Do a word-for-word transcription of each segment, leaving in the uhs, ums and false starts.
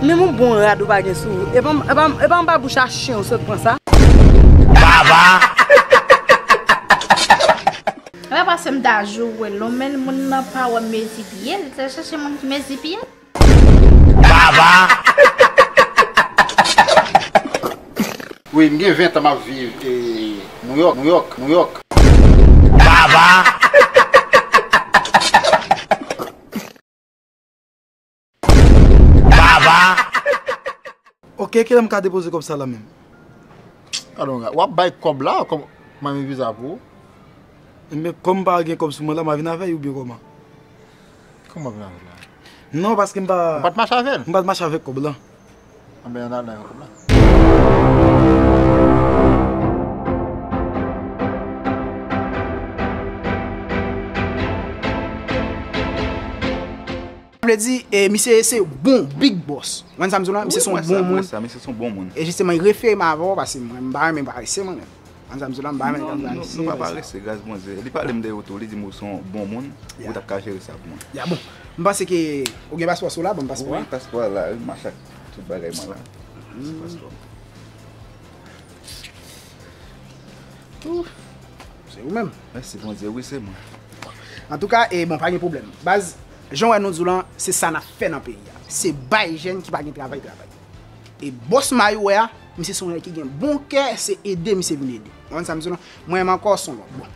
Menm yon bon rad ou pa gen sou ou. E pa, e pa, e pa anba bouch a chen ou sot pran sa. E pa paske m ta joure l non, men moun nan pa wè mezi pye l, l te chèche moun ki mezi pye l. Wi, m gen ven tan m ap viv e, Nouyòk, Nouyòk, Nouyòk. Ok, kilè m ka depoze kòb sa la menm? Alon, w ap bay kòb la, kòb, m ap viza pou ou. Men kòm m pa gen kòb sou mwen la, m a vin avè l oubyen kòman? Kòman vin avè l la? Non, paske m pa. Ou pa t mache avè l? M pa t mache avèk kòb la. Anben, ann al nan kòb la. Sa vle di, e, misye se bon, big boss. Ou konn sa m di w la? Misye se yon bon moun. Misye se yon bon moun. E jisteman, li refere m avè w, paske mwen, m pa renmen parese mwen menm. Ou konn sa m di w la? M pa renmen nèg k ap parese. Nou pa parese, gras Bondye. Li pale m de ou tou, li di m ou se yon bon moun, ou t ap ka jere sa pou mwen. Ya bon. M panse ke ou gen paspò sou la, ban m paspò a. Wi, paspò a la, wi, m mache ak tout bagay mwen la. Paspò. Se ou menm. Mèsi Bondye, wi se mwen. Antouka, e bon, pa gen pwoblèm. Baz, jan w wè nou di w lan, se sa n ap fè nan peyi a. Se bay jèn ki pa gen travay, travay. E bòs Mayo wè a, misye se yon nèg ki gen bon kè, se ede misye vin ede. Ou konn sa m di w lan? Mwen menm ankò se yon lòt. Bon.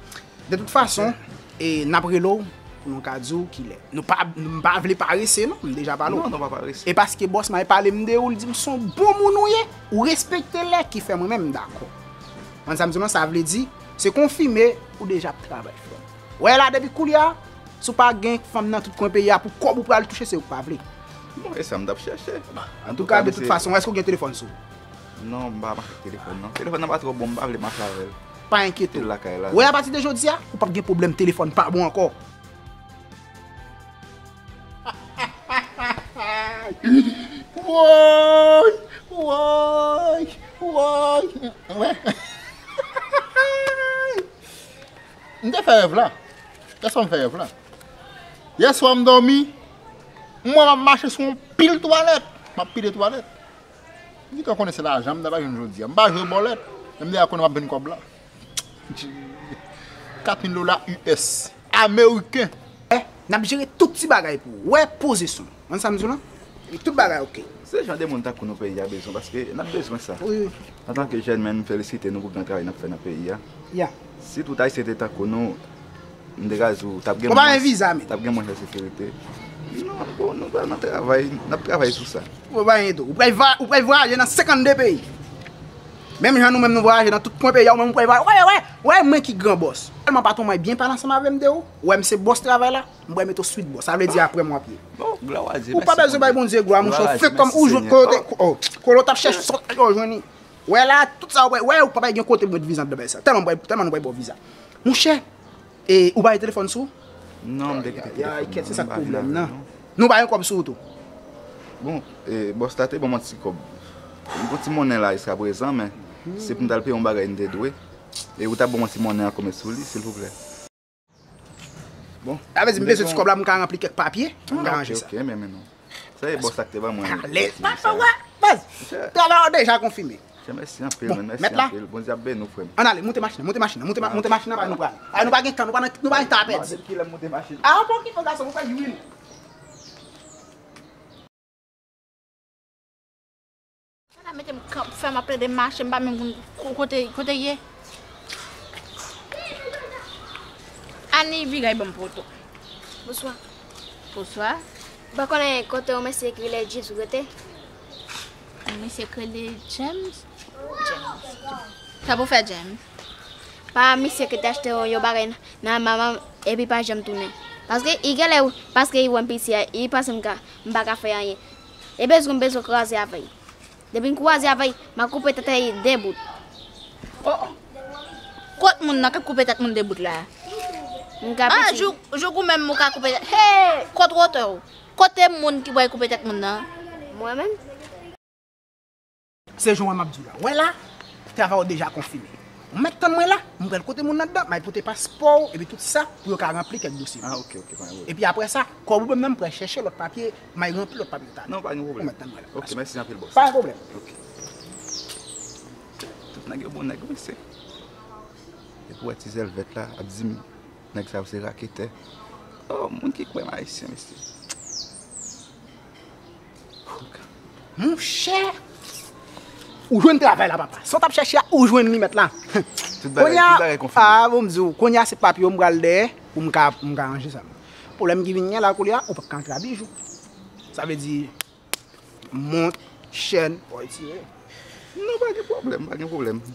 De tout fason, e n ap rele w pou nou ka di w kilè. Nou pa, m pa vle parese non, m deja pale w. Non, nou pa parese. E paske bòs Mayo pale m de ou, l di m se yon bon moun ou ye, ou respekte lè ki fè mwen menm m dakò. Ou konn sa m di w lan, sa vle di, se konfime ou deja ap travay frè m. Wè la depi koulye a, si w pa gen fanm nan tout kwen peyi a pou kòb ou pral touche se ou k pa vle. Bon, e sa m t ap chèche. Antouka, de tout fason, èske w gen telefòn sou ou? Non, m pa mache ak telefòn non. Telefòn nan pa twò bon, m pa vle mache avè l. Pa enkyete w. Lakay la. Wè apati de jodi a, ou p ap gen pwoblèm telefòn pa bon ankò. Woy! Woy! Woy! Wè. M te fè rèv la. Kèswa m fè rèv la? Yèswa m dòmi, m wè m ap mache sou yon pil twalèt. M ap pile twalèt. M gentan konnen se lajan m ta pral jwenn jodi a. M pa jwe bòlèt, men m deja konnen m ap jwenn kòb la. Kat mil dola U S. Ameriken. Eh, n ap jere tout ti bagay pou ou. Wè, poze sou nou. Konn sa m di w lan? Tout bagay oke. Se jan de moun tankou nou peyi a bezwen, paske n ap bezwen sa. Wi, wi. Antanke jèn, men m felisite nou pou gran travay n ap fè nan peyi a. Ya. Si tout Ayisyen te tankou nou, m te ka di w, t ap gen Ou pa gen viza, men. T ap gen mwen chè sekirite. Non, bon, nou pral nan travay, n ap travay sou sa. Ou pa gen tou. Ou pral va-, ou pral vwayaje nan senkannde peyi. Menm jan nou menm nou vwayaje nan tout kwen peyi a, ou menm ou pral vwayaje. Wè, wè, wè, mwen ki gran bòs. Sèlman patwon mwen byen pale ansanm avè m de ou. Ou wè m se bòs travay la, m pral mete w swit bòs. Sa vle di apre m w ap ye. Bon, glwa a Dye. Ou pa bezwen bay Bondye glwa, monchè. Ou fè kòm ou jwenn kote, oh, kote w t ap chèche sot yo jwenn li. Wè la, tout sa ou wè, wè, ou pa bay gen kote mwen viza nan bay sa. Tèlman mwen, tèlman nou bay bò viza. Monchè, e, ou pa gen telefòn sou ou? Non, m te kite telefòn. Kèt, se sa k pwoblèm nan. Nou pa gen kòb sou ou tou? Bon, e, bòs la te ban mwen ti kòb. M gon ti monnen la jiskaprezan, men se pou m t al peye yon bagay m te dwe. E ou ta ban mwen ti monnen an kòm sou li, silvouplè. Bon. Sa vle di m bezwen ti kòb la pou m ka ranpli kèk papye. M ka ranje sa. Ok, men, men non. Sa e bòs la ki te ban mwen. Ale, pa fè wè, baz. Travay ou deja konfime. Mèsi anpil, men mèsi anpil. Bondye ap beni w, frè m. Ann ale, moute machin nan, moute machin nan, moute ma-, moute machin nan, pa nou pral. A, nou pa gen tan, nou pa nan, nou pa nan tan a pèdi. Ki lè m moute machin? A, ou pa okipe w gason, ou pa lwil. Sa la mete m kanpe, fè m ap plede mache, m pa menm konn ko-, kote, kote ye. Ani, vire ban m poto. Bonswa. Bonswa. Ou pa konnen kote yon mesye ki rele James rete? Yon mesye ki rele James? James. Sa pou fè James? Pa misye ki te achte yon, yon bagay nan, nan manman epi pa janm tounen. Paske i genlè, paske i wè m piti a, i panse m ka, m pa ka fè anyen. E bezwen m bezwen kwaze avè l. Depi m kwaze avè l, m a koupe tèt li de bout. Oh, oh. Kot moun nan k ap koupe tèt moun de bout la? M ka piti. Ah, jouk, jouk ou menm ou ka koupe tèt. Hey, kot wotè w? Kote moun ki pral koupe tèt moun nan? Mwen menm. Se jan w wè m ap di w la. Wè la, travay ou deja konfime. Ou mèt tann mwen la, m pral kote moun nan anndan, m al pote paspò w epi tout sa pou yo ka ranpli kèk dosye. Ah, ok, ok, pa gen pwoblèm. Epi apre sa, kòb ou ban m nan, m pral chèche lòt papye, m al ranpli lòt papye yo talè. Non, pa gen pwoblèm. Ou mèt tann mwen la. Ok, mèsi anpil, bòs. Pa gen pwoblèm. Ok. Tout nèg yo bon nèg, wi, se. Epi w wè ti zèl vèt la ap di m nèg sa yo se raketè. Oh, moun ki kwè m ayisyen, mesye. Monchè! Ou jwenn travay la, papa. Sa w t ap chèche a, ou jwenn li, mèt la. Tout bagay, tout bagay konfime. Ah, bon, m di w, kounye a se papye yo m pral dèyè pou m ka, pou m ka ranje sa. Pwoblèm ki vin gen la, kounye a, ou p ap ka antre a Bijou. Sa vle di, mont, chèn, w a retire. Non, pa gen pwoblèm, pa gen pwoblèm. M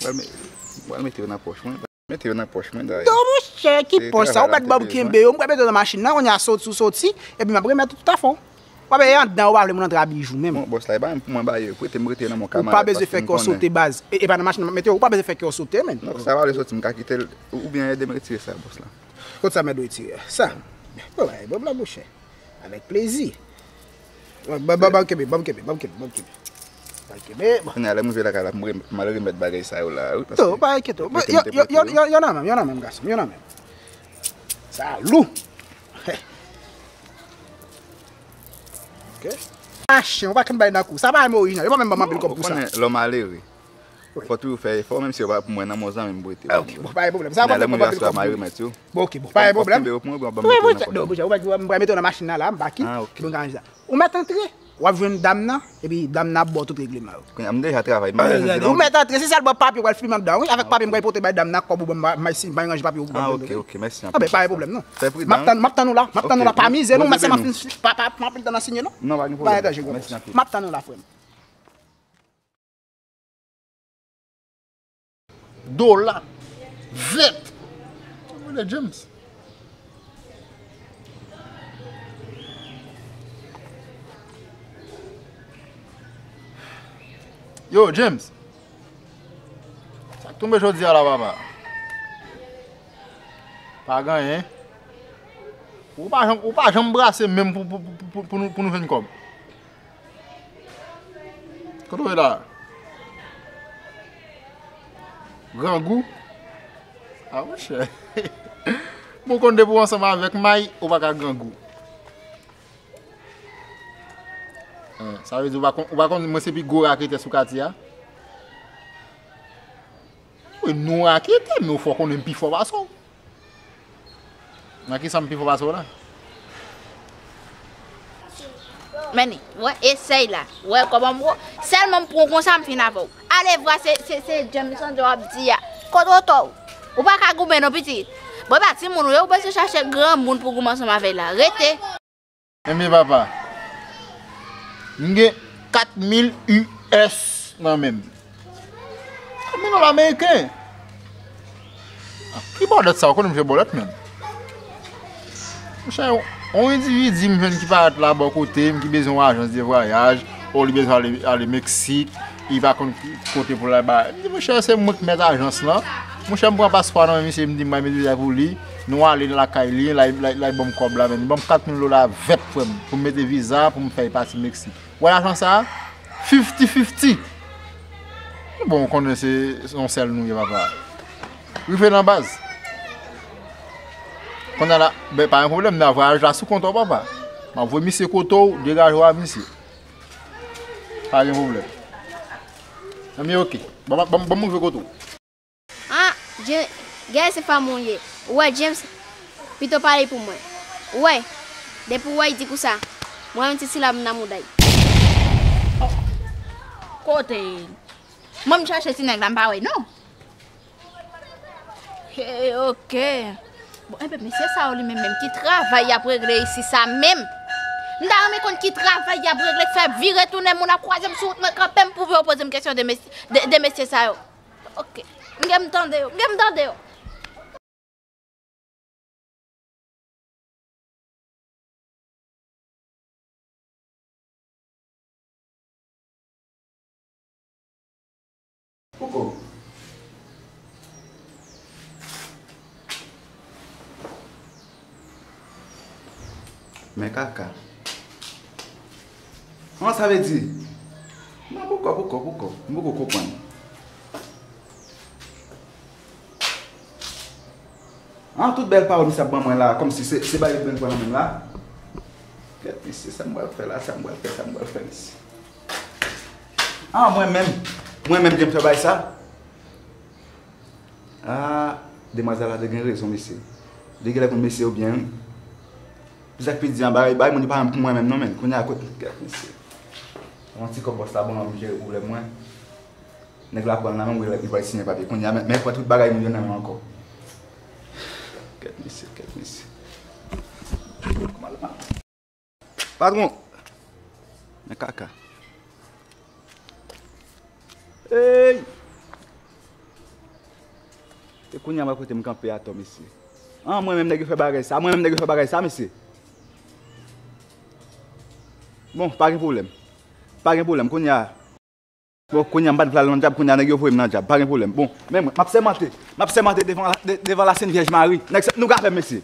pral me-, m pral mete yo nan pòch mwen. Mete yo nan pòch mwen, dayè. Non, monchè, ki pòch sa? Ou mèt ban m kenbe yo, m pral mete yo nan machin nan, kounye a soti, ou soti, epi m ap remèt ou tout afè w. W ap wè anndan, ou pa vle moun antre a Bijou menm. Bon, bòs la, e pa menm pou mwen ba yo, prete m rete nan men yon kamarad, paske m konnen. Ou pa bezwen fè kè w sote baz. E, e pa nan machin nan mete yo, ou pa bezwen fè kè w sote, menm. Non, sa pa vle soti, m ka kite l, oubyen ede m retire sa, bòs la. Kot sa m ede w retire a? Sa? Bon, pa gen pwoblèm, monchè. Avèk plezi. Ban, ban, ban m kenbe, ban m kenbe, ban m kenbe, ban m kenbe. Ban m kenbe, bon. Kounye a, lè m rive lakay la, m re-, m al remèt bagay sa yo la, wi, paske... To, pa enkyete w. Yo, yo, yo, yo, yo nan men m, yo nan men m, gason m, yo nan men m. Sa lou. Ok. Machin, ou pa konn bay nan kou. Sa pa menm orijinal. Yo pa menm ban m anpil kòb pou sa. Ou konnen lè w malere. Fò toujou fè efò, menm si yo pa pou mwen nan men yon zanmi m prete. Ah, ok, bon, pa gen pwoblèm. Sa pa gen pwoblèm. Bon, ok, bon, pa gen pwoblèm. Ou pral mete yo nan machin nan la, m pa kit. Ah, ok. Bon, gade sa. Ou mèt antre, w ap jwenn dam nan, epi dam nan ap ba w tout regleman yo. Kounye a, m deja travay, m pa bezwen di non. Ou mèt antre, se sèl bò papye w pral fime anndan, wi. Avèk papye m pral pote bay dam nan, kòb ou ban m, m, m, si m pa gen ranje papye ou. Ah, ok, ok, mèsi anpil. Ah, ben, pa gen pwoblèm, non. Fè pridan, wi. M ap tann, m ap tann ou la, m ap tann ou la, pa mize, non, m ap fin, pa, pa, m ap fin tann nan sinye, non. Non, pa gen pwoblèm. Mèsi anpil. M ap tann ou la, frè m. Dola. Vèt. Mwen rele James. Yo, James. Sa k tonbe jodi a la, papa? Pa gen anyen. Ou pa janm, ou pa janm brase menm pou, pou, pou, pou, pou nou, pou nou jwenn kòb. Kote w ye la? Grangou? A, monchè. Bon, konn depi w ansanm avèk May, ou pa ka grangou. Sa vle di ou pa konn, ou pa konn mwen se pi gwo raketè sou katye a? Wi, nou raketè, men ou fò konnen m pi fò pase w. Nan kisa m pi fò pase w la? Men, wè, esèy la. Wè kòman m wo. Sèlman m pran w konsa, m fin avè w. Ale vwa, se, se, se Jameson w ap di a. Kote w tò w? Ou pa ka goumen non, pitit. Bon, e pa timoun ou ye, ou bezwen chache granmoun pou goumen ansanm avè l la. Rete. Enben papa, m gen kat mil U S nan men m. Kat mil dola ameriken. Ki bòlèt sa? Ou konnen m jwe bòlèt menm? Monchè, yon endividi m jwenn ki parèt la bò kote m, ki bezwen yon ajans de vwayaj, o li bezwen ale, ale Meksik, li pa konn ki kote pou l al ba. M di, monchè, se mwen k mèt ajans lan. Monchè, m pran paspò a nan men misye, m di m bay mete viza pou li. Nou ale lakay li, la, la, la ban m kòb la, men li ban m kat mil dola vèt, frè m, pou m mete viza, pou m fè l pati Meksik. Ou wè lajan sa a? Fifty fifty. Bon, ou konnen se, se yon sèl nou ye, papa. Rive nan baz. Kounye a la, ben, pa gen pwoblèm, nan vwayaj la sou kont ou, papa. M ap voye misye kote w, degaje w a misye. Pa gen pwoblèm. Enben, ok. Ban, ban, ban m rive kote w. Ah, James, gade se fanm ou ye. Ou wè James, pito pale pou mwen. Ou wè, depi ou wè l di konsa, mwen yon ti silab nan mouda l. Kote? Mwen m chache ti nèg la, m pa wè l non. Hey, ok. Bon, enben, mesye sa yo li menm, menm, ki travay y ap regle isi sa menm? M ta renmen konn ki travay y ap regle, k fè vire tounen moun ap kwaze m sou wout mwen, kanpe m pou yo poze m kesyon de mesye, de, de mesye sa yo. Ok. M gen m tande yo. M gen m tande yo. Poko. Men kaka. Kòman sa vle di? Non, poko, poko, poko. M poko konprann. An, tout bèl pawòl misye ap ban mwen la, kòmsi se, se bagay yo t pran nan men m la. Kèt, mesye, sa m pral fè la, sa m pral fè, sa m pral fè, mesye. Ah, mwen menm, mwen menm ki fè bagay sa. Ah, demwazèl la te gen rezon, mesye. Li genlè konn mesye yo byen, wi. Sa k pi di an, bagay, bagay moun yo pa menm pou mwen menm non, menm. Kounye a, kot, kèt, mesye. Yon ti kòb bòs la ban m jere pwoblèm mwen. Nèg la pran l nan men m, wi, li pral siyen papye. Kounye a, men, men pran tout bagay moun yo nan men ankò. Kèt, mesye, kèt, mesye. Kòman l mal? Patwon! Men kaka. Ey! E kounye a, mwen kote m kanpe atò, mesye. An, mwen menm nèg yo fè bagay sa, mwen menm nèg yo fè bagay sa, mesye. Bon, pa gen pwoblèm. Pa gen pwoblèm, kounye a. Bon, kounye a m pa t vle al nan dyab, kounye a nèg yo voye m nan dyab, pa gen pwoblèm. Bon, men mwen, m ap sèmante, m ap sèmante devan la, de- devan la Sent Vyèj Mari. Nèg sa, nou ka fè m, mesye.